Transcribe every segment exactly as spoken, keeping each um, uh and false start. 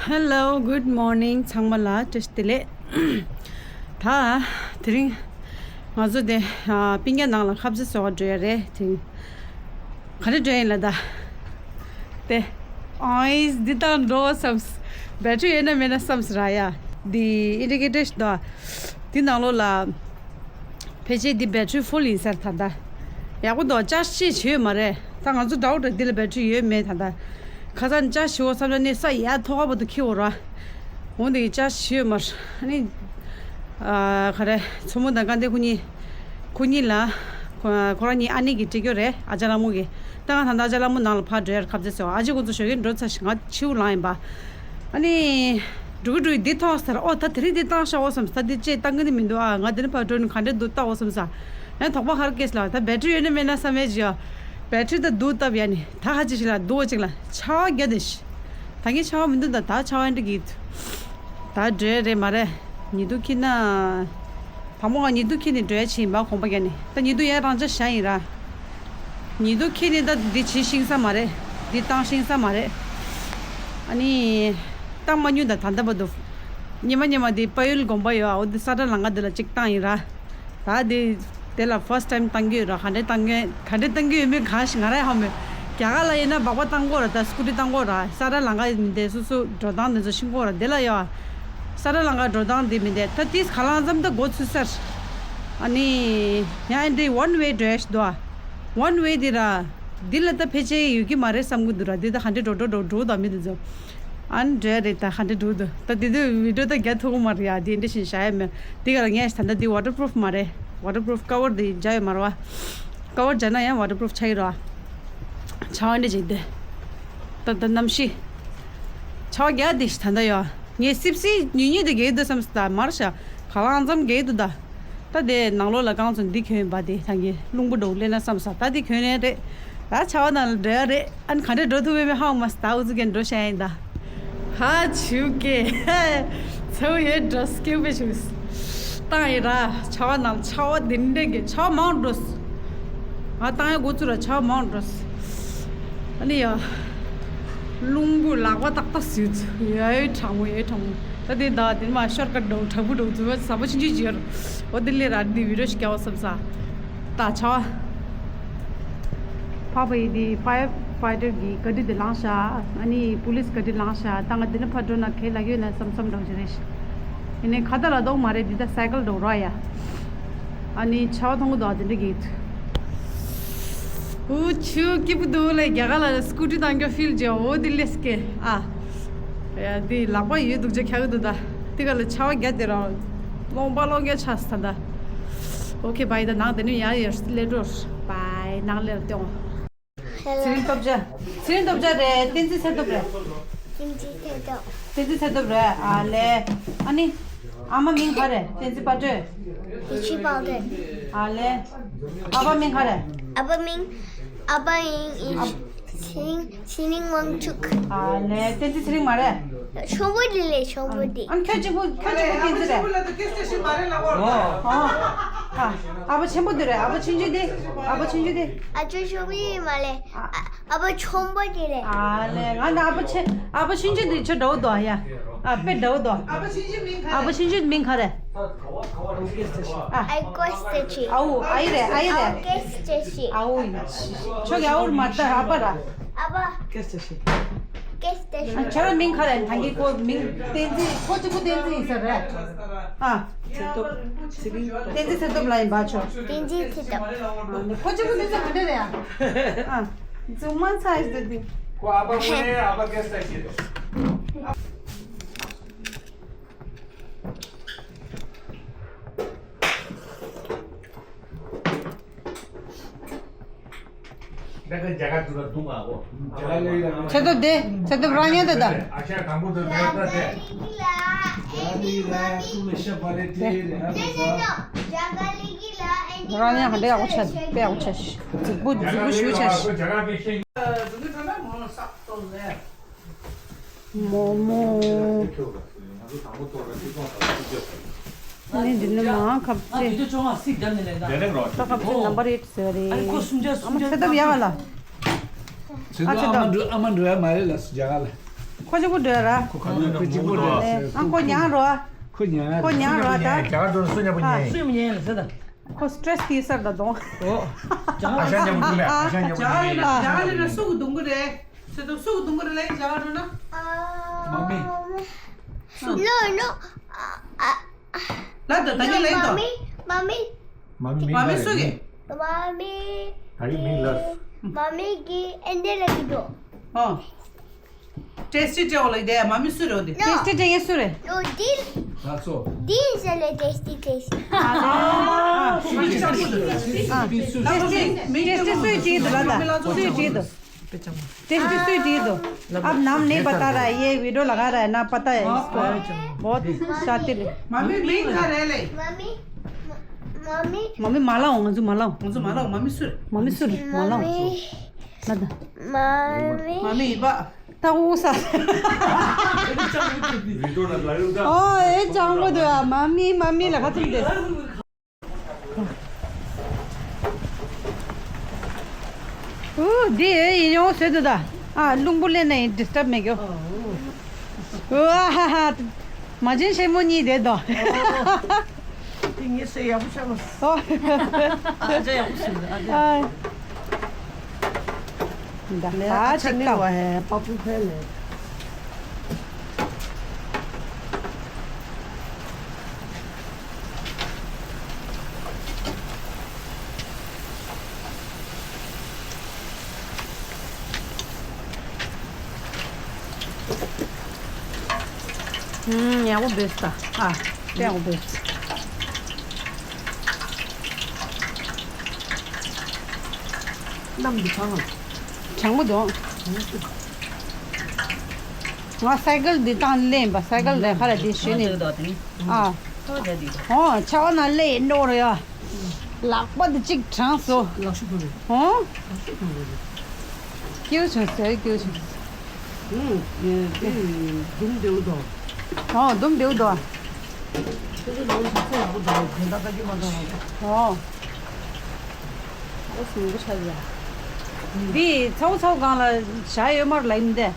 Hello, good morning. ཚང་མ་ལ་བཀྲ་ཤིས་བདེ་ལེགས། ད་དེ་རིང་ང་ཚོ་དེ་ཨ་སྤུན་ཀྱག་ནང་ལ་ཁ་ཟས་བཟོ་བར་འགྲོ་ཡ་རེད། དེ་རིང་ག་རེ་འགྲོ་ཡ་ཡིན་ལབ་ད། དེ་ཨོའི་འདི་དང་འགྲོ་བསམས། བེ་ཊི་རི་ཡོད་ན་མེད་ན་བསམས་ར་ཡ། འདི་ཨིན་ཌི་ཀེ་ཊར་ཞིག་འདུག་འདི་ནང་ལོགས་ལ། ཕལ་ཆེར་འདི་བེ་ཊི་རི་ཕུལ་ཡིན་ཟེར་ད་ལྟ། ཡག་པོ་འདུག་ཅར་ཇི་ཅིག་བྱས་ཡོད་མ་རེད། ད་ང་ཚོ་འདྲ་བོ་འདྲ་འདི་ལ་བེ་ཊི་རི་ཡོད་མེད་ད་ལྟ། ཁ་སང་ཅར་ཇི་བྱེད་འོ་བསམ་ན་ནི་ས་ཡ་ཐོག་ཁ་བར་དུ་འཁྱེར་འོ་ར། འོ་འདི་ཅར་ཇི་བྱས་ཡོད་མ་རེད། ཨ་ནི། ཨ་ག་རེ་མཚོ་མོ་དང་སྐལ་ལྡན་ཁོ་གཉིས། ཁོ་གཉིས་ལ། ཁོ་ཁོ་རང་གཉིས་ཨ་ནེ་གིས་སྤྲད་རྒྱུ་རེད། ཨ་ཅག་ལྷ་མོ་གིས། ད་ང་ད་ལྟ་ཨ་ཅག་ལྷ་མོ་ནང་ལ་ཕར་འགྲོ་ཡར་ཁ་ཟས་བཟོ། ཨ་ཅེ་ཁོ་ཚོ་ཞོགས་ཀས་འགྲོ་ཚར་ཤག་ང་ཕྱིའུ་ལངས་ཡིན་པ། ཨ་ནི། འགྲོ་གི་འགྲོ་གི་འདི་མཐོང་ཟེར། ཨོ་ད་དེ་རིང་འདི་བཏང་ཤག་འོ་བསམས། ད་འདི་ཅེས་བཏང་གི་ནི་མི་འདུག་ཨ་ང་འདི་ནས་ཕར་འགྲོ་ནི་ག་འདྲས་འདུག་ལྟ་འོ་བསམས། ཡང་དོགས་པ་ཧར་སྐྱེས་ལ་ད་བེ་ཊི་རི་ཡོད་ན་མེད་ན་བསམ་ཡས་ཅི་ཡོད། བེ་ཊི་རི་ད་འདུག་སྟབས་ཡ་ནི་ད་ཁ་ཅིག་ཞིག་ལ་འདུག་ཅིག་ལ་ཆར་པ་རྒྱག་དེ་ཤི། ད་ངས་ཆར་པ་མི་འདུག་ད་ད་ཆར་པ་འདི་གི། ད་འགྲོ་ཡ་རེད་མ་རེད། ཉི་གདུགས་འཁྱེར་ན། དང་པོ་ང་ཉི་གདུགས་འཁྱེར་ནས་འགྲོ་ཡ་ཆེ་ཡིན་པ་གོམ་པ་རྒྱག་ནས། ད་ཉི་གདུགས་ཡར་རང་འཇགས་བཞག་ཡིན་ར། ཉི་གདུགས་འཁྱེར་ནས་ད་འདི་བྱེད་ཤེས་ས་མ་རེད། འདི་བཏང་ཤེས་ས་མ་རེད། ཨ་ནི། བཏང་མ་མྱོང་ད་ད་ལྟ་བར་དུ། སྙེ་མ་སྙེ་མ་འདི་དཔལ་ཡུལ་དགོན་པ་ཡོད་ཨ། འོ་འདི་ས་ཁྲ་ལམ་ཁ་འདི་ལ་གཅིག་བཏང་ཡིན་ར། ད་འདི། དེ་ལ་first time་བཏང་གི་ཡོད་ར། ག་འདྲས་བཏང་གི་ག་འདྲས་བཏང་གི་ཡོད་མེད་གང་ཞིག་ང་ར་ཧ་མེད། རྒྱ་གར་ལ་ཡིན་ན་སྦག་སྦག་བཏང་གོ་ར། ད་སི་ཀུ་ཊི་བཏང་གོ་ར། ས་ཁྲ་ལམ་ཁ་མི་འདི་སོ་སོ་འགྲོ་སྟངས་འདི་ཚོ་ཤེས་གོ་ར། དེ་ལ་ཡོད་ཨ། ས་ཁྲ་ལམ་ཁ་འགྲོ་སྟངས་འདི་མི་འདི་ད་ཏིས་ག་ལང་ཙམ་ད་འགོ་ཚུགས་ས་ར། ཨ་ནི། ཡང་འདི་one way་འགྲོ་ཡ་ཞིག་འདུག་ཨ། One way་འདི་ར། འདི་ལ་ད་ཕལ་ཆེར་ཡོད་ཀྱི་མ་རེད་བསམ་གི་འདུག་ར། འདི་ད་ག་འདྲས་འགྲོ་འགྲོ་འགྲོ་འགྲོ་ད་མི་འདི་ཚོ། ཨ་ནི་འགྲོ་ཡ་རེད། ད་ག་འདྲས་འགྲོ་འདུག་ད་འདི་དུས་བི་ཌི་ཡོ་ད་རྒྱ་ཐུག་གི་མ་རེད་ཡ། འདི་འདྲས་ཤིག་བྱ་ཡ་མེད། འདི་ག་ལ་ངས་ད་ལྟ་འདི་waterproof་མ་རེད། Waterproof་cover་འདི་བྱ་ཡོད་མ་རེད་བ། Cover་བྱ་ན་ཡང་waterproof་ཆགས་ཀྱི་རེད་བ། ཆར་པ་འདི་ཅིག་འདི། ད་ད་གནམ་གཤིས། ཆར་པ་རྒྱག་འདི་ཞིག་ད་ལྟ་ཡོད་ཨ། ངས་སིབ་སིབ་ཉུང་ཉུང་དེ་རྒྱག་གི་འདུག་བསམ་སོང་། ད་མར་ཤ་ག་ལང་ཙམ་རྒྱག་གི་འདུག་ད། ད་དེ་ནང་ལོགས་ལ་རྐང་ཚོ་འདི་གྱོན་པ་དེ་ད་གི་རླུང་བུ་འགྲོ་སླེབས་ན་བསམ་སོང་། ད་དེ་གྱོན་ནས་རེད། ད་ཆར་པ་ནང་ལ་འགྲོ་ཡ་རེད། ཨ་ནི་ག་འདྲས་འགྲོ་ཐུབ་པའི་མེད་ཧ་གོ་མ་སོང་། ད་འུ་ཚོ་གས་འགྲོ་བྱ་ཡིན་ད། ཧ་ཆུ་ཀེ། ཚ་བོ་ཡོད་འགྲོ་སྐྱོ་པོ་བྱུང་། བཏང་ཡིན་ར། ཆར་པ་ནང་ཆར་པ་འདི་འདྲས་གི་ཆར་པ་མང་འགྲོ། ང་བཏང་ཡ་འགོ་ཚུགས་ར་ཆར་པ་མང་འགྲོ། ཨ་ནི་ཡ། རླུང་བུ་ལག་པ་ཏག་ཏག་ཟུག་ཡོད་གྲང་མོ་ཡོད་གྲང་མོ། ད་དེ་ད་དེ་མ་ཤོར་ཀ་འགྲོ་དྲག་པོ་འགྲོ་ཚུལ་ཟ་པོ་ཆུང་ཆུང་ཅིག་ཡོད། འོ་དེ་ལས་ར་འདི་བི་ཌི་ཡོ་ཞིག་རྒྱག་བསམ་ས། ད་ཆ་བ། ཕ་བ་ཡི་དེ་fire fighter་གི་ག་དྲི་དེ་ལངས་ཤག་ཨ་ནི་པུ་ལིས་ག་དྲི་ལངས་ཤག་ད་ང་འདི་ནས་ཕར་འགྲོ་ན་གལ་ལ་ཡོད་ན་བསམ་བསམ་འགྲོ་གི་རེད། ཡིན་ནའི་ཁ་ད་ལ་གཏོགས་མ་རེད། འདི་ད་སའི་ཀལ་འགྲོ་ར་ཡ། ཨ་ནི་ཆ་བ་མཐོང་གི་འདུག་ཨ་དེ་འདྲ་གི། འུ་ཆུ་སྐྱིད་པོ་འདུག་ལས་རྒྱ་གར་ལ་སྐུ་ཊི་བཏང་རྒྱུ་ཕིལ་བྱས། འོ་དེ་ལས་སྐྱེ་ཨ། ཡ་འདི་ལག་པ་ཡོད་འདུག་ཅེས་ཁྱག་གི་འདུག་ད་དེ་ག་ལ་ཆ་བ་རྒྱ་དེ་རང་རློན་པ་རློན་རྒྱ་ཆགས་སོང་ད། ཨོ་ཁེ་བྷའི། ད་ནང་དེ་ནས་ཡར་ཡར་སླེབས་འགྲོ། བྷའི་ནང་སླེབས་ཏེ་འོང་། ཚེ་རིང་སྟོབས་རྒྱལ། ཚེ་རིང་སྟོབས་རྒྱལ་རེད། བསྟན་འཛིན་ཚེ་སྟོབས་རེད། བསྟན་འཛིན་ཚེ་སྟོབས། བསྟན་འཛིན་ཚེ་སྟོབས་རེད། ཨ་ལས། ཨ་ནི། ཨ་མ་མིང་ག་རེ། བསྟན་འཛིན་པ་སྤྲོད། ཡེ་ཤེས་དཔལ་སྒྲོན། ཨ་ལས། ཨ་ཕ་མིང་ག་རེ། ཨ་ཕ་མིང་། ཨ་ཕ་ཡིན་ཨ། ཚེ་རིང་། ཚེ་རིང་དབང་ཕྱུག་ཨ་ལས། བསྟན་འཛིན་ཚེ་རིང་མ་རེད། ཆུང་བོ་འདི་ལས་ཆུང་བོ་འདི། ཨ་ཁྱོད་གཅིག་པུ། ཁྱོད་གཅིག་པུ་བསྟན་འཛིན་རེད། ཨོ། ཨ་ཕ་ཆེན་པོ་འདི་རེད། ཨ་ཕ་ཆུང་ཆུང་འདི། ཨ་ཕ་ཆུང་ཆུང་འདི། ཨ་ཅོ་ཆུང་བོ་མ་ལས། ཨ། ཨ་ཕ་ཆུང་བོ་དེ་རེད། ཨ་ལས། ང་ད་ཨ་ཕ་ཆེ། ཨ་ཕ་ཆུང་ཆུང་དེ་ཆོ་འདྲ་བོ་འདུག་ཡ། ཨ་དཔེ་འདྲ་བོ་འདུག་ཨ་ཕ་ཆུང་ཆུང་མིང་ག་རེ། ཨ་ཕ་ཆུང་ཆུང་མིང་ག་རེ། ཨ། ཨའི་ཀོས་ཏེ་ཆི། ཨའུ། ཨའི་རེད། ཨའི་རེད། ཨའུ་ཀེས་ཏེ་ཆི། ཨའུ་ཡིན། ཁྱོད་ཀྱི་ཨའུ་ར་མ་ད་ཨ་ཕ་ར། ཨ་ཕ། ཀེས་ཏེ་ཆི། ཀེས་ཏེ་ཆི། ཨ་ཁྱོད་ར་མིང་ག་རེ། ད་གི་ཁོ་མིང་བསྟན་འཛིན། ཁོ་གཅིག་པུ་བསྟན་འཛིན་ཡིན་ས་རེད། ཨ། ཚེ་སྟོབས། ཚེ་རིང་། བསྟན་འཛིན་ཚེ་སྟོབས་ལ་ཡིན་པ་ཆོ། བསྟན་འཛིན་ཚེ་སྟོབས། ཨ་ནི་ཁོ་གཅིག་པུ་བསྟན་འཛིན་ག་འདྲ་རེད་ཡ། ཨ། རྫུན་མ་ཚ་ཡི་འདུག་འདི། ཁོ་ཨ་ཕ་དངོས་གནས་ཨ་ཕ་སྐད་ཆ་བཤད་འདུག་ཚེ་སྟོབས་དེ། ཚེ་སྟོབས་རང་ཉིད་དེ་ད། རང་ཉིད་ག་འདྲ་ཡག་པོ་ཆགས། དཔེ་ཡག་པོ་ཆགས་ཤག་རྫིག་པོ་རྫིག་པོ་ཞེ་པོ་ཆགས་ཤག་མོག་མོག་ཨ་ནི་འདི་ནི་མ་ཁབ་ཚེ། ད་ཁབ་ཚེ་ནམ་པར་ཡོད་ཟེར་བ་རེད། ཨ་མ་ཚེ་སྟོབས་ཡག་ལ། ཚེ་སྟོབས་ཨ་མ་འགྲོ། ཨ་མ་འགྲོ་ཡ་མ་རེད་ལ་སུ་རྒྱ་གར་ལ། ཁོ་ཅི་པོ་འདོད་ར། ཁོ་ཁ་ནང་ཁོ་ཅི་པོ་འདོད། ཨ་ཁོ་ཉང་རོ། ཁོ་ཉང་། ཁོ་ཉང་རོ་ད། རྒྱ་གར་འགྲོ་ན་སུ་ཉང་པོ་ཉན། སུ་ཉང་ལ་ཟེར་ད། ཁོ་སི་ཊེ་རེ་སི་ཏི་སར་ད་དོང་། ཨོ། རྒྱ་གར་ཉང་པོ་ཉན། རྒྱ་གར་ལ་རྒྱ་གར་ལ་སུ་གི་དུང་གི་རེད། སུ་དུ་སུ་གི་དུང་གི་རེད་ལ་རྒྱ་གར་འགྲོ་ན། མ་མི། No, no. ལ་ད་ད་ཉི་ལ་ཡིན་ཏོ། མ་མི། མ་མི། མ་མི་སུ་གི། མ་མི། ད་ཡིན་མིན་ལ། མ་མི་གི་ཨེ་འདྲ་ལ་གི་དོ། ཨོ། ཏེ་སི་ཊི་སྤྲད་འོ་ལ་དེ་མ་མི་སུ་རེད་དེ། ཏེ་སི་ཊི་སྤྲད་མཁན་སུ་རེད། ལོ་ཌིལ། ལགས་སོ། ཌིལ་ཟེར་ལེ་ཏེ་སི་ཊི་ཏེ་སི་ཊི། ཨ་ཏེ་སི་ཊི་ཏེ་སི་ཊི་སུས་བྲིས་འདུག་ལ་ད་སུས་བྲིས་འདུག་ཏེ་སི་ཊི་སུས་བྲིས་འདུག་ཨ་ནམ་ནེ་པ་ཏ་ར་ཡེ་བི་ཌི་ཡོ་ལ་ག་ར་ན་པ་ཏ་ཡེ་སྐོར་བོ་ཤ་ཏི་ལི། མ་མི་མིང་ག་རེ་ལེ། མ་མི། མ་མི། མ་མི་མ་ལའོ་ང་ཚོ་མ་ལའོ། ང་ཚོ་མ་ལའོ་མ་མི་སུ། མ་མི་སུ་མ་ལའོ། ལ་ད། མ་མི། མ་མི་ཡིན་པ། ཏ་འུ་ས། ཨོ་ཨེ་ཅང་གོ་དུ་ཨ་མ་མི་མ་མི་ལ་ཁ་ཐུག་དེ། ཨུ་འདི་ཨེ་ཡིན་ཡོང་ཟེར་དུ་ད། ཨ་རླུང་བུ་ལེན་ན་ཡིན་ཌི་སི་ཊབ་མེད་གྱོ། ཨུ་ཨ་ཧ་ཧ། མ་བྱན་ཆེན་མོ་གཉིས་དེ་དོ། དེ་ངས་ཟེར་ཡག་པོ་ཆགས་མ་སོང་། ཨ་ཅག་ཡག་པོ་ཟེར་ཨ་ཅག་ཨ། ད་ལས་ཨ་ཅག་ནི་ཀ་བ་ཧེ་པ་པུ་ཕེ་ལེ། ཧུམ། ཡག་པོ་འབོད་ས། ཨ། དཔེ་ཡག་པོ་འབོད་ས། གནམ་འདི་གྲང་ངམ། གྲང་མོ་འདུག་ང་སའི་ཀལ་འདི་བཏང་ལེན་པ། སའི་ཀལ་རེ་ཁ་ར་འདི་ཞོན་ནས། ཨ། ཨོ་ཆ་བ་ན་ལེ་ནོ་རེ་ཡ། ལག་པ་འདི་གཅིག་གྲང་སོ། ལག་ཤུབས་ཕུབ་རེད། ཨོ། ལག་ཤུབས་ཕུབ་རེད། སྐྱིད་པོ་བྱུང་ཟེར། སྐྱིད་པོ་བྱུང་། ཨུམ། དེ་དུམ་བདེ་བོ་འདུག་ཨོ་དུམ་བདེ་བོ་འདུག་ཁྱོད་ཚོ་ནང་ཞིག་ཚེ་ཡག་པོ་འདུག་དེ་འདྲ་ལྟ་རྒྱུ་མ་འདུག་ཨོ། ཨོ་སུ་མི་ཆགས་ཡ། འདི་ཚ་བོ་ཚ་བོ་གང་ལ་བཞག་ཡོད་མ་རེད་ལ་ཡིན་ཏེ། དེ་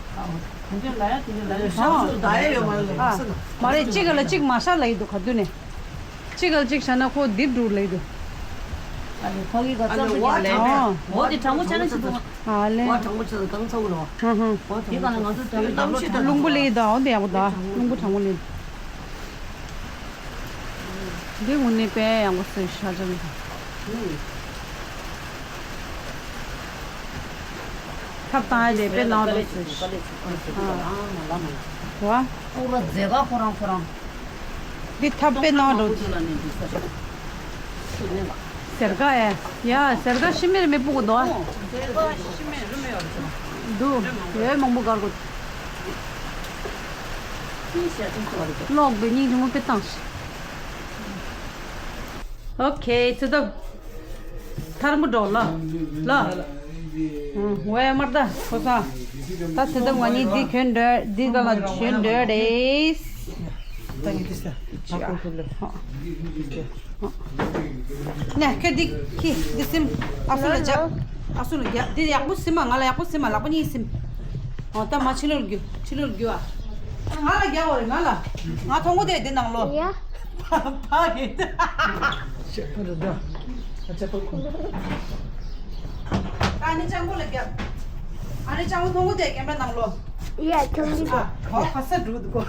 འདྲ་ལ་ཡ་དེ་འདྲ་ལ་ཡ་ཨོ། ཞག་སུ་ད་ཡ་ཡོད་མ་རེད་ལ། ཨ། མ་རེད། གཅིག་ག་ལ་གཅིག་མ་བཞག་ལ་ཡིན་འདུག་ག་དུས་ནས། གཅིག་ག་ལ་གཅིག་བཞག་ན་ཁོ་འདིར་འགྲོ་ལ་ཡིན་འདུག་ཨ་ནི་ཁོ་གི་ག་ཚོད་ཨ་ནི་འོ་ཡ་ལེ། ཨོ། འོ་དེ་གྲང་མོ་ཆ་ན་ཞིག་འདུག་ཨ་ལེ། བ་གྲང་མོ་ཆེ་ན་གང་ཚ་བོ་རེད་བ། ཧུང་ཧུང་། བ་དེ་ག་ལ་ང་ཚོ་དོན་གནམ་གཤིས་ད་རླུང་བུ་ལེགས་དང་འོ་དེ་ཡག་པོ་ད་རླུང་བུ་གྲང་མོ་ལེགས། འདི་དངོས་གནས་དཔེ་ཡག་པོ་བཟོས་ཤག་ཅང་། ཐབ་བཏང་ཡ་དེ་དཔེ་ནག་པོ་བཟོས་ཤག་ཨ། རེད་བ། ཨོ་ལ་མཛེས་ཀ་ཁོ་རང་ཁོ་རང་། འདི་ཐབ་དཔེ་ནག་པོ་བཟོས། ཟེར་ག་ཡ། ཡ་ཟེར་ག་ཤི་མེར་མི་སྤུ་གུ་དོ། འདུག་ཡོད་མང་པོ་གར་གོ། གློག་པའི་སྙིང་རྗེ་མོ་དཔེ་བཏང་ཤག་ཨོ་ཁེ། ཚེ་ཐབ་ཐར་མོ་འགྲོ་ལ་ལ། ཝེ་མར་ད་ཁོ་ས། ད་ཚེ་ཐབ་ང་གཉིས་འདི་གྱོན་འདྲ། འདི་ག་ལ་གྱོན་འདྲ་རེད། ད་ངས་འདི་ས། ཧ་ཧ། ནས་ཁྱོད་འདི་ཁྱི་འདི་སིམ། ཨ་སུ་ལ་རྒྱབ། ཨ་སུ་ལ་རྒྱབ། འདི་ཡག་པོ་སིམ་མ། ང་ལ་ཡག་པོ་སིམ་མ། ལག་པ་གཉིས་སིམ། ཨོ་ད་མ་ཕྱི་ལོགས་རྒྱུ། ཕྱི་ལོགས་རྒྱུ་ཨ། ང་ལ་རྒྱབ་འོ་རེད། ང་ལ། ང་མཐོང་གོ་དེ་འདི་ནང་ལོ། ཡ། ཕ་གི། ཤེས་པ་རེད་ད། ཨ་ཅག་པ་ཁུ། ཨ་ནི་ལྕགས་པོ་ལ་རྒྱབ། ཨ་ནི་ལྕགས་པོ་མཐོང་གོ་དེ་རྒན་པ་ནང་ལོ། ཡ་ཁྱོད་ཀྱི་ཨ། ག་བ་ས་འགྲོ་འདུག་གོ།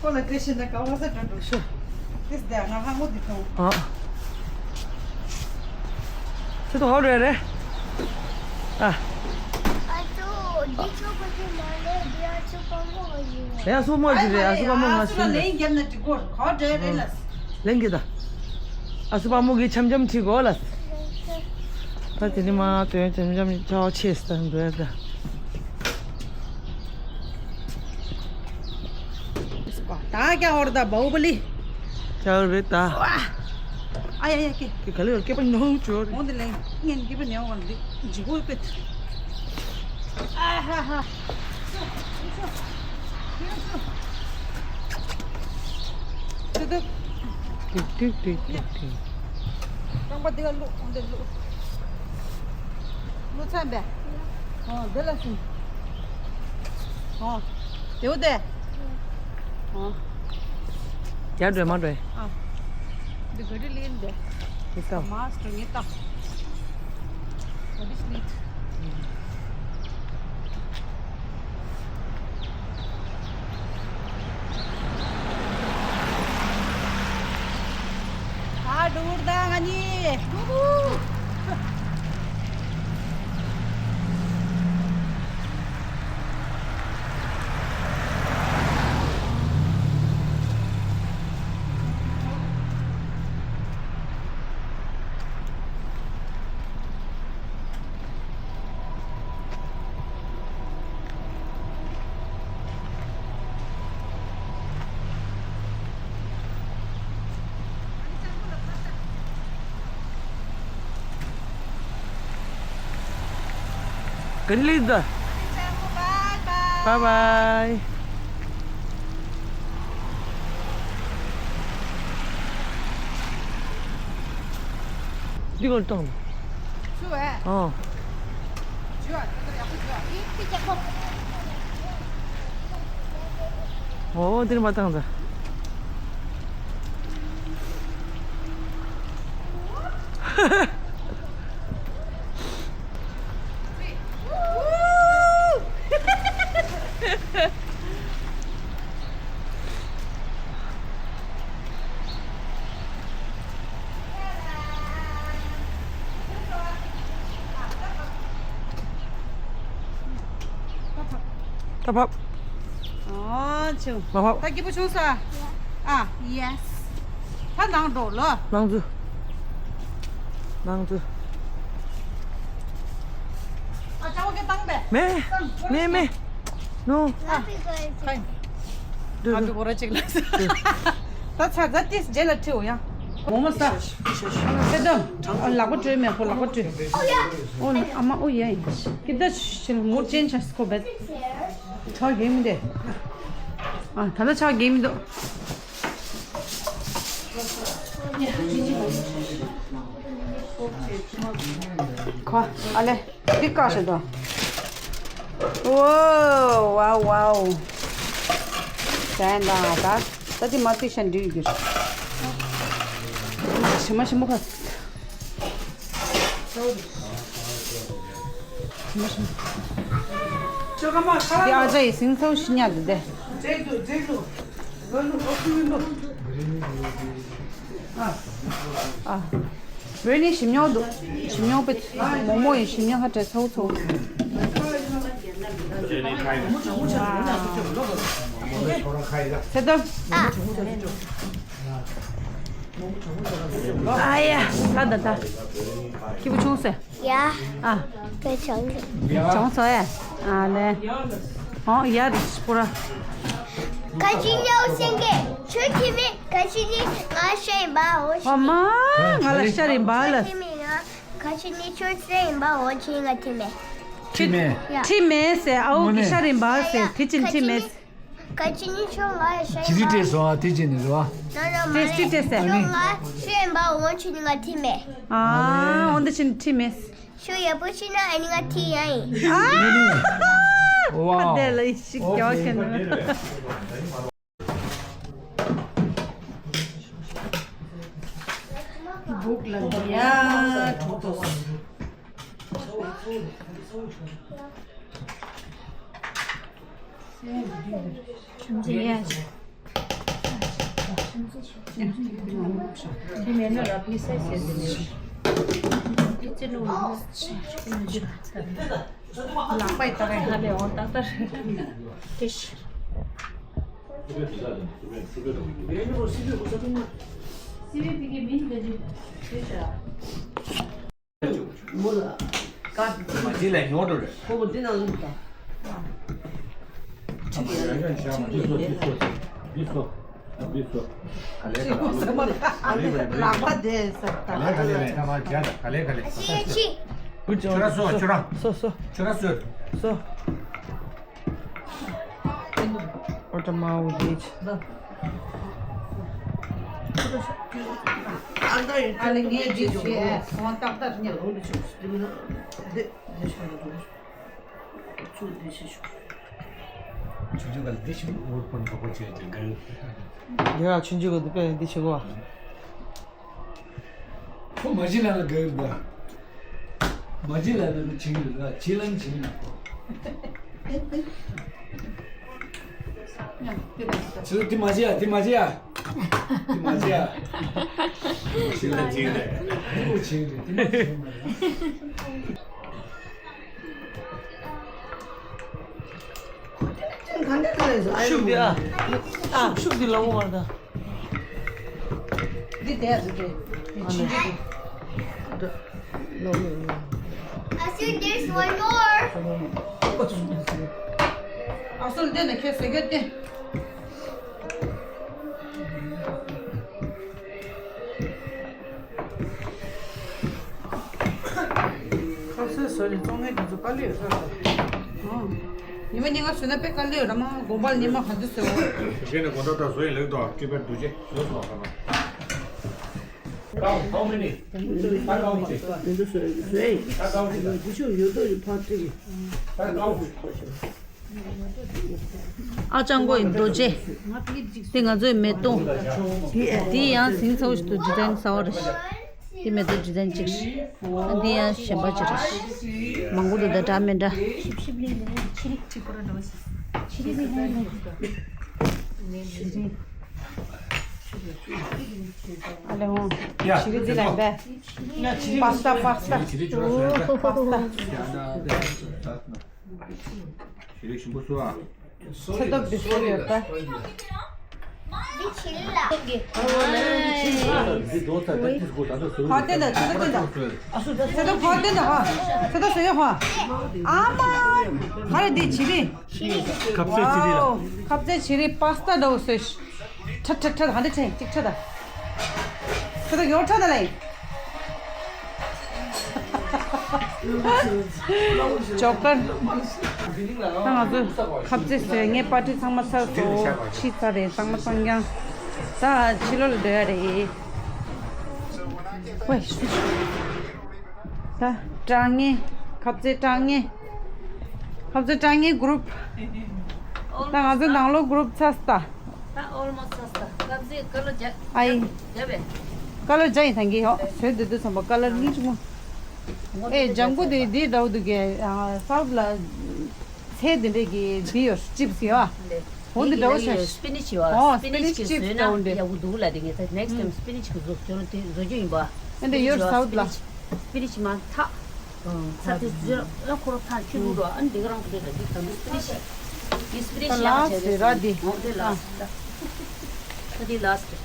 ཁོ་ལ་བཀྲ་ཤིས་ན་ག་བ་ས་འགྲོ་འགྲོ་ཤོ། དེས་དེ་ང་ཧ་ངོ་འདི་མཐོང་། ཨ། ཁྱེད་ཚོ་ཧོ་རེ་རེ། ཨ། ཨ་ཅོ། འདི་ཆོ་གོ་ཅི་མ་ལེ། འདི་ཨ་ཅོ་པ་མོ་ག་ཡིན། ཨེ་ཨ་སུ་མོ་ཅི་རེད། ཨ་སུ་པ་མོ་ང་སུ་ལ་ལེན་རྒྱབ་ན་འགྲིག་གོ། ག་འདྲ་རེད་ལ། ལེན་གི་ད། ཨ་སུ་པ་མོ་གི་འཆམ་འཆམ་ཁྲིད་གོ་ལ། ད་དེ་ནི་མ་དོན་འཆམ་འཆམ་ཆའོ་ཆེས་ད་འགྲོ་ཡ་ད། ད་ཀྱང་འོར་ད་བའུ་པ་ལི། ཀྱང་རེད་ད། ཨ་ཡ་ཡ་ཀེ། ཀེ་ག་ལེ་ཡོད་ཀེ་པ་ནོ་ཅོ་རེད། འོ་འདི་ལེ་ངན་ཀེ་པ་ནེ་འོ་འདི་ཇི་བོ་པེ། ཨ་ཧ་ཧ། ཏིག་ཏིག་ཏིག་ཏིག་ཏིག་རྐང་པ་འདི་ག་བླུག་འོ་འདི་བླུག་བླུག་ཚར་བས། འོ་འདི་ལ་སིམ། ཨོ། དེའུ་དེ། ཨོ། རྒྱ་འགྲོས་མ་འགྲོས། ཨ། འདི་ག་རེ་ལེན་དེ། འདི་ལྟ། མ་སྤྲོ་ངེས་ལྟ། What is it? ཨ་འགྲོ་གི་རེད་ད་ང་གཉིས། ག་རེ་ལས་འདུག Bye bye. འདི་ག་བཏང་། ཚུ་བས། ཨོ། འོ་འདིར་མ་བཏང་ད། ད་བབ། ཨོ་ཆུ། མ་བབ། ད་སྐྱིད་པོ་བྱུང་ས། ཨ་ཡེ་སི། ད་ནང་འགྲོ་ལོ། ནང་འཛུལ། ནང་འཛུལ། ཨ་ཅག་གི་བཏང་པས། མེ། མེ་མེ། ནོ། ཨ་ཁ་ཡིན། འགྲོ་ཨ་འགྲོ། བི་བོ་ར་ཅིག་ལ། ད་ཚ་ཚ་ཏིས་རྗེས་ལ་ཁྲིའོ་ཡ། མོ་མོ་ས། ཚེ་དམ། ལག་པ་བྲོས་མེད་ཁོ་ལག་པ་བྲོས། ཨོ་ཨ་མ་ཨོ་ཡ་ཡིན། ཀི་ད་ཤིལ་མོ་ཅན་ཆ་སི་ཁོ་བེད། ཆག་གེ་མི་འདེ། ཨ་ད་ལ་ཆག་གེ་མི་འདུག་ཁོ་ཨ་ལེ། འདི་བཀག་ཤེས་དོ། ཝའོ་ཝའོ། ཟན་དང་ད་ད་འདི་མ་བཏུས་ཤ་འདྲི་གི། ཞིམ་མ་ཞིམ་མོ་ཁ། ཞིམ་མ་ཞིམ་མོ། འདི་ཨ་ཅག་ཡི་སིང་སོ་ཤི་ཉག་འདི་དེ། ཨ། བོད་ནི་ཞིམ་ཉོག་འདུག་ཞིམ་ཉོག་པའི་མོག་མོག་ཡིན། ཞིམ་ཉོག་ཧ་ཏྲེ་ཚོགས་ཚོགས། ཚེ་དམ། ཨ་ཡ་ད་ད་ད། སྐྱིད་པོ་བྱུང་ཟེར། ཡ། ཨ། ཁྱོད་བྱུང་། བྱུང་སོང་ཨེ། ཨ་ལེ། ཨོ་ཡ་རིགས་པོ་ར། ཁ་ཆེ་ཉའོ་སེང་གེ། ཁྱོད་ཁྱི་མེད། ཁ་ཆེ་ནི་ང་ཤ་ཡིན་པ་འོ། ཨ་མ། ང་ལ་ཤ་ཡིན་པ་ལ། ཁྱི་མེད་ང་། ཁ་ཆེ་ནི་ཁྱོད་ཤ་ཡིན་པ་འོ་ཆེ་ང་ཁྱི་མེད། ཁྲི་མེད། ཡ། ཁྲི་མེད་ཟེར་ཨའུ་གི་ཤ་ཡིན་པ་ཟེར་དེ་ཕྱིན་ཁྲི་མེད། ཁ་ཆེ་ནི་ཁྱོད་ང་ཤ་ཡིན་པ། ཅི་རིགས་སྤྲད་སོང་ཨ་དེ་ཅི་ནི་རེད་བ། ན་ན་མ་ཏེ་སི་ཊི་ཏེ་སི་ཊི་ཟེར། ཁྱོད་ང་ཤ་ཡིན་པ་འོ་ཆེ་ནི་ང་ཁྲི་མེད། ཨ་འོ་འདི་ཕྱིན་ཁྲི་མེད། ཤོ་ཡག་པོ་ཤེས་ན་ཨ་ནི་ང་ཐི་ཡ་ཡིན། ཨ། ཨ་དེ་ལ་ཡི་ཤིག་རྒྱག་གི་ནི། སྦུག་ལ་ཡ་གྲོགས་ཏོ། ཁྱིམ་མཚེས་ཡ། དེ་མེད་ན་ར་ཕི་སའི་ཟེར་དེ་མེད། དེ་ཅི་ནུ། ལག་པའི་ཏག་ཏག་ཧ་ལས་འོང་ཏག་ཏག་རེད། དེ་ཤི། སི་བི་ཕི་གི་མིན་དེ་ཅི་དེ་ཤ། མོ་ལ། ཀ་ཏི་ཙི་མ་ཅི་ལ་ཉོ་འགྲོ་རེད། ཁོ་བོ་འདི་ནང་ལུག་ད། འདི་སོ་འདི་སོ་འདི་སོ། ལག་པ་དེ་ས་ད། ག་ལེ་ག་ལེ་ལེ་ཐ་མ་བྱས་ད་ག་ལེ་ག་ལེ། ཨ་ཅི་ཨ་ཅི། ཁྱོད་ར་སོ་ཁྱོད་ར། སོ་སོ། ཁྱོད་ར་སོ། སོ། ཨོ་ཏ་མའོ་རེད། ཨ་ལེ་ངས་འདི་བྱས་ཨ་ཁོང་ཏག་ཏག་ཉལ་ལོང་དུ་ཆུག་འདི་མིན་ན་འདི་འདི་ཤ་ལ་འདུག་ཚུར་འདི་ཤ་ཆུག་ཆུང་ཆུང་ག་ལ་འདི་ཞིག་འོར་པོན་གོ་པོ་ཆེ་ཆེ་ག་རེ། ཡ་ཆུང་ཆུང་ག་འདི་པའི་འདི་ཆེ་གོ། ཁོ་མ་གཞི་ལ་ལ་ག་རེ་ད། མ་གཞི་ལ་ལ་ཆིང་ལ་ཆི་ལན་ཆིང་ལ། ཆི་ལ་དི་མ་གཞི་ཡ་དི་མ་གཞི་ཡ། དི་མ་གཞི་ཡ། ཆི་ལན་ཆིང་ལ། ཆིང་ལ་དི་མ་གཞི་མ་ཡ། ཤུགས་འདི་ཨ། ཨ་ཤུགས་འདི་ལ་འོང་བར་ད། འདི་དེ་ཨ་ཟེར་གི། འདི་ཕྱིན་ཅི་འདི། I think there's one more. ཨ་སོལ་འདི་ནས་ཁྱེར་ཟེར་གི་འདི། ཁ་ཟས་བཟོས་ནས་བཙོང་མཁན་དེ་ཚོ་དཀའ་ལས་ཡོད་ས་རེད། ཨང་། ཉི་མ་ཉིན་གང་བཟོས་ན་དཔེ་དཀའ་ལས་ཡོད་ར་མ། དགོང་པ་ཉི་མ་ག་ཚོད་བཟོས་འོ། གཞན་ནས་དགོང་དག་དག་བཟོས་ཡིན་ལེགས་དོ། སྤྲད་པའི་འདུ་བྱེད་བཟོས་སོང་ཁ་པ། How many? ད་གང་བྱེད། དེ་ཚོ་བཟོས་བཟོས་ཡིན། ད་གང་བྱེད། དེ་ཚོ་ཡོད་དོ་ཡོད་ཕར་སྤྲད་ཀྱི། ད་གང་བྱེད། ཨ་ཅང་གོ་ཡི་རྡོ་རྗེ། དེ་ང་ཚོའི་མེ་ཏོག་དེ་ཡང་ཟིང་ཚ་བོ་ཞིག་ཏུ་ཌི་ཛའིན་གསར་བ་རེད། དེ་མེ་ཏོག་ཌི་ཛའིན་གཅིག་རེད། ཨ་འདི་ཡང་གཞན་པ་གཅིག་རེད། མང་པོ་འདུག་ད་འདྲ་མི་འདྲ། ཨ་ལེ་ཧོ། ཡ། ཞི་བདེ་ལ་འབད། པ་སྟ་པ་སྟ། པ་སྟ། ཞི་བདེ་ཞིམ་པོ་བཟོ་ཨ། ཚེ་སྟོབས་འདི་ཟེར་ཡོད་པ། འདི་ཆི་ལ། འདི་རྡོ་ཚ་འདི་ཏིས་གོ་ད་ལྟ་བཟོ། ཕ་སྟན་ད་ཚེ་སྟོབས་སྟན་ད། ཚེ་སྟོབས་ཕ་སྟན་ད་ཧ། ཚེ་སྟོབས་ཟེར་ཡོད་ཧ། ཨ་མ། ག་རེ་འདི་ཆི་རི། ཁབ་ཚེ་ཆི་རི་ལ། ཁབ་ཚེ་ཆི་རི་པ་སྟ་འདྲ་བོ་བཟོས། ཁྲ་ཁྲ་ཁྲ་ཧ་འདི་ཁྲ་གཅིག་ཁྲ་ད། ཁྲ་ད་ཡོ་ཁྲ་ད་ལེ། ཇོ་ཀར། ད་ང་ཚོ་ཁབ་རྩེ་བཟོས་ངས་པར་ཊི་ཚང་མ་ཚར་སོང་། ཕྱི་ཚར་རེད་ཚང་མ་ཚང་རྐྱང་། ད་ཕྱི་ལོགས་ལ་སྡོད་ཡ་རེད། ཝེ། ད་དྲང་ངེས། ཁབ་རྩེ་དྲང་ངེས། ཁབ་རྩེ་དྲང་ངེས་གུ་རུབ། ད་ང་ཚོ་ནང་ལོགས་གུ་རུབ་ཚར་སོང་ད། ད་ཨོལ་མོ་སི་ཚར་སོང་ད། ཁབ་རྩེ་ཀ་ལར་རྒྱ། ཨའི། རྒྱབ་པས། ཀ་ལར་རྒྱ་ཡིན་ཐང་གི་ཡོ། བཟོས་འདི་དུས་ཙམ་པ་ཀ་ལར་གཉིས་ཆུང་མོ། ཨེ་ལྗང་གུ་དེ་འདི་འདྲ་བོ་འདུག་གས། ཨ་སའུ་ཐི་ལ་ཚལ་འདི་འདྲས་ཀྱི་འདི་ཡོད། ཅིབ་སི་ཡོད། འོ་འདི་འདྲ་བོ་ཆགས། སྤི་ནིཆ་ཡོད། ཨོ་སྤི་ནིཆ་གི་བཟོས་ན་ཡག་པོ་འདུག་ལ། དེ་ངས་ད་ནེགསི་ཊའིམ་སྤི་ནིཆ་གི་བཟོ་ཁྱོད་རང་དེ་བཟོ་རྒྱུ་ཡིན་པ། ཨ་འདི་ཡོད་སའུ་ཐི་ལ། སྤི་ནིཆ་མ་ཐག་ཚ་དེ་ཟོས་ཨ་ཁོ་རང་ཐག་ཁྱོད་རུ་རོ། ཨ་འདི་ག་རང་གི་རེད་ད། འདི་ད་འདི་སྤི་ནིཆ་གི་སྤི་ནིཆ་ཡང་ལ་བྱས་སི་ར་འདི། འོ་འདི་ལ་སི་ད། ད་འདི་ལ་སི།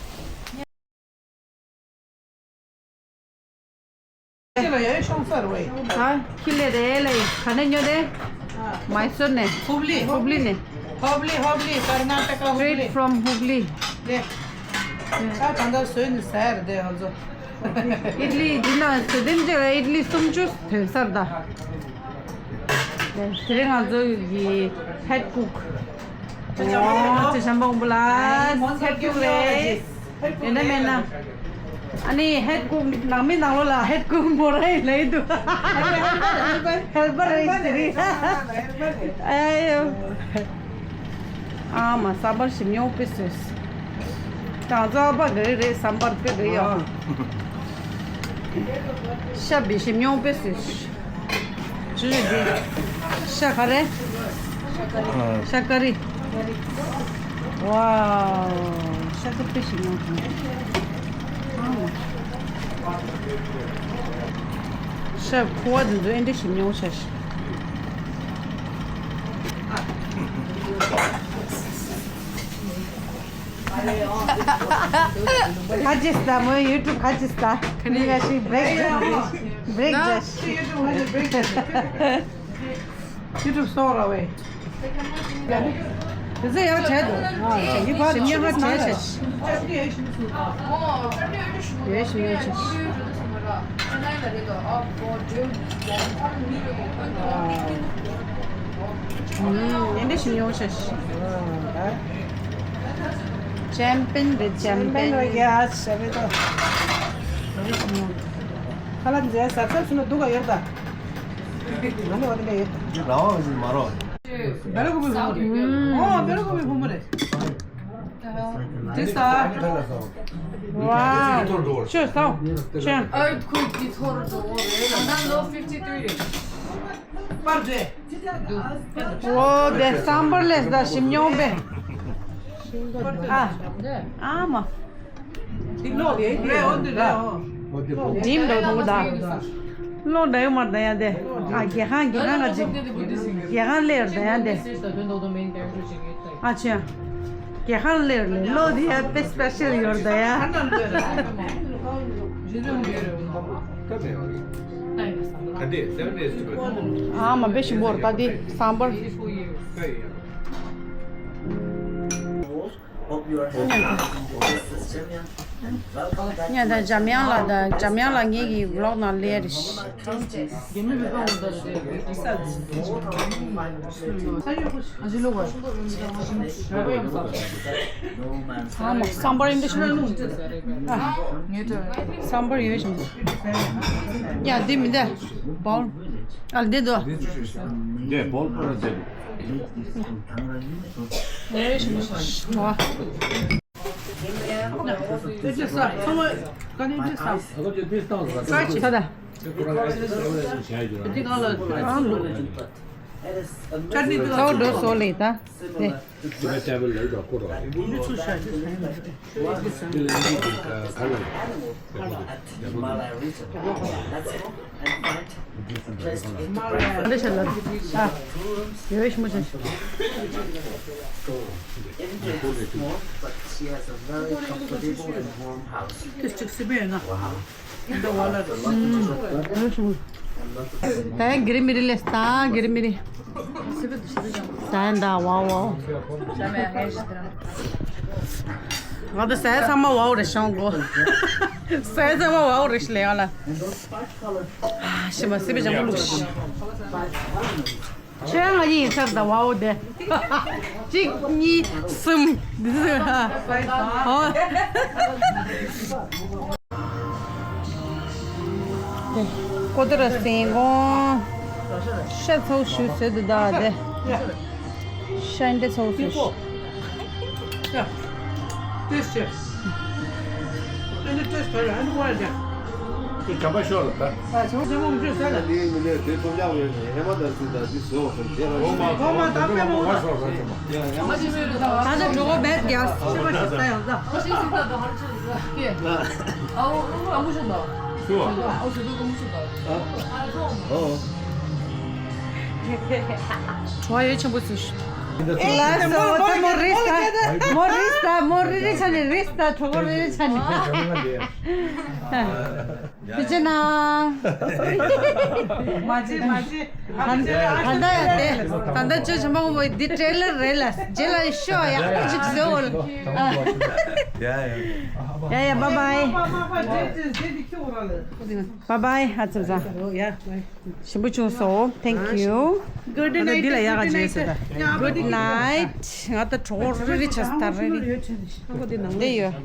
ཨ་ཁི་ལེ་རེད་ལེ། ག་ནས་ཉོ་རེད། མའི་སོར་ནས། ཧུབ་ལི། ཧུབ་ལི་ནས། ཧུབ་ལི། ཧུབ་ལི། ཀར་ན་ཊ་ཀ་ཧུབ་ལི། Straight from ཧུབ་ལི། ལེ། ད་ད་ལྟ་བཟོས་ནས་ཟ་ཡ་རེད་དེ་ང་ཚོ། ཨིད་ལི་འདི་ན་བཟོས་དེ་འདྲ་ཨིད་ལི་སུམ་ཅུ་ཐོན་སར་ད། དེ་རིང་ང་ཚོ་ཡི་ཧེད་ཀུག་ཨོ་ཅེ་ཤམ་པོང་བུ་ལ་ཧེད་ཀུག་རེད། ཡིན་ན་མེད་ན། ཨ་ནི་ཧེད་ཀུག་ནང་མི་ནང་ལོགས་ལ་ཧེད་ཀུག་མོ་ར་ཡི་ལེ་འདུག་ཧེལ་པར་རེད་ཟེར་རེད། ཨ་ཡོ། ཨ་མ་སམ་བར་ཞིམ་ཉོ་པི་སུས། ད་ང་ཚོ་ཨ་ཕ་ག་རེ་རེད་སམ་བར་པི་ག་ཡོ། ཤ་བི་ཞིམ་ཉོ་པི་སུས། ཅི་རེད་འདི། ཤ་ག་རེ། ཤ་ཀ་རི། ཝའོ། ཤ་ཀ་པི་ཞིམ་ཉོ་དང་། ཤ་ཕོ་བ་འདི་ཚོ་ཨེ་འདྲ་ཞིམ་ཉོ་ཤ་ཤ། ཁ་ཅིག་ལྟ་མོ་ཡུ་ཊུབ་ཁ་ཅིག་ལྟ། ཁ་ནི་ཁ་ཤི་བྷི་རེག་བྷི་རེག་བྷི་རེག་ཇ། ཡུ་ཊུབ་སོགས་ར་བས། དེ་ཚོ་ཡང་བྱས་འདུག་ཞིམ་ཉམས་ཧ་བྱས་བྱས། ཡོད་ཞིམ་ཉམས་བྱས། ཨ་འདི་ཞིམ་ཉམས་བྱས། ཅེམ་པིན་རེད། ཅེམ་པིན་རེད། ཡ་ཤ་རེད་དོ། ཁ་ལག་འཛེ་ས་ཚབ་སུ་ན་འདུག་ག་ཡོད་ད། ང་ནི་འོ་དེ་འདྲ་ཡོད་ད། འདི་རང་དབང་ཞིག་མ་རོ། བེ་ར་ཀོ་བི་བུ་མོ་རེད། ཨོ་བེ་ར་ཀོ་བི་བུ་མོ་རེད། དེ་ས། Wow. Sure, so. Sure. Earthquake དེ་ཚོར་འགྲོ་གི་རེད། ད་ལོ་fifty three རེད། པར་རེད། འོ་དེ་སམ་བར་ལས་ད་ཞིམ་ཉོག་པས། ཨ། ཨ་མ། འདི་ལོག་རེད་དེ། རེད་འོ་འདི་རེད་འོ། འགྲིམ་འགྲོ་ཐུང་ད། ལོག་འདྲ་ཡོད་མ་རེད་ད་ཡ་དེ། ཨ་རྒྱལ་ཁང་རྒྱལ་ཁང་ག་ཅིག་རྒྱལ་ཁང་སླེབས་རེད་ད་ཡ་དེ། ཨ་ཆེ། རྒྱལ་ཁང་སླེབས་རེད་ལོ་དེ་ཡ་དཔེ་སྤེ་ཤལ་ཡོད་རེད་ད་ཡ། ཨ་མ་དཔེ་ཞིམ་པོ་རེད་ད་དེ་སམ་བར། ཉ་ད་འཇམ་དབྱངས་ལགས་ད་འཇམ་དབྱངས་ལགས་ངེད་ཀྱི་ཝི་ལོག་ནང་སླེབས་རེད། ཨ་མ་སམ་བར་ཡིན་འདི་ཤི་ན་ལུང་། སམ་བར་ཡོད་ཤིང་། ཡ་འདི་མི་འདི་བོལ། ཨ་འདི་འདུག་འདི་བོལ་པོ་ར་འདི་འདུག་ཡོད་ཤིང་། ཨ། ད་ད། ཚོགས་འགྲོ་སོ་ལེ་ད། དེ། འདི་ཤ་ལ། ཨ། ཡོད་ཤི་མོ་ཅན། དེ་གཅིག་སི་པན་ཡོད་ན། ད་གིར་མི་རི་ལས་ད་གིར་མི་རི། ད་ཡང་ད་ཝའོ་ཝའོ། ང་ད་ཟས་ཚང་མ་ཝའོ་རེད་ཤང་གོ། ཟས་ཚང་མ་ཝའོ་རེད་ཤི་ལེ་ཡང་ལ། ཤི་མ་སི་པི་ཇང་གོ་ལུག་ཤི། ཁྱོད་ང་གཉིས་ཡིན་ཚར་ད་ཝའོ་དེ། གཅིག་གཉིས་གསུམ། འདི་ཚོ། ཧོ། ཀོ་ཏི་ར་སེང་གོང་། ཤ་ཚོགས་ཞུ་ཟེར་དུ་ད་དེ། ཤ་འདི་ཚོགས་ཞུ། ཏེས་ཅེ། ཨ་ནི་ཏེས་ཕར་ཨ་ནི་ཝ་ཡ་ཅེ། དེ་གམ་པ་ཤོར་ལ་ད། ཨ་ཚོགས་ཅེ་མོ་མཇུག་ཟེར་ལ། ཨ་ནི་མི་ལས་དེ་ཚོ་ཡག་ཡོད་ནི་ཧེ་མ་ད་སུ་ད་འདི་བཟོ་བ་ཤོར་རྗེས་ལ། ཨོ་མ་ད་པེ་མོ་ད། ད་ད་གྲོགས་པོ་བེད་རྒྱག་ཤི་བ་ཤི་ས་ཡང་ད། ཨ་ཨ་མོ་ཤོར་ད། ཨ་ཨོ། བྲོ་བ་ཡོད་ཆེན་པོ་ཚུལ། ལགས་སོ། ད་མོ་རིས་ད། མོ་རིས་ད། མོ་རི་རི་ཆ་ནི་རིས་ད། གྲོགས་པོ་རི་རི་ཆ་ནི། དེ་ཅི་ན། མ་ཅི་མ་ཅི། ད་ད་ད་ད་ཅི་ཆེན་པོ་མོ་འདི་ཀྲེ་ལར་རེད་ལ། རྗེས་ལ་ཤོ་ཡག་པོ་ཅིག་བཟོ་འོ། ཡ་ཡ། ཡ་ཡ། བཱའི་བཱའི། བཱའི་བཱའི། ཨ་ཙི་ཙི། ཞིམ་པོ་བྱུང་སོང་། Thank you. Good night. འདི་ལ་ཡག་ག་བྱས་ཟེར་ད། Good night. ང་ད་གྲོགས་རི་རི་ཆ་ས་ད་རི་རི། འདི་ཡོད།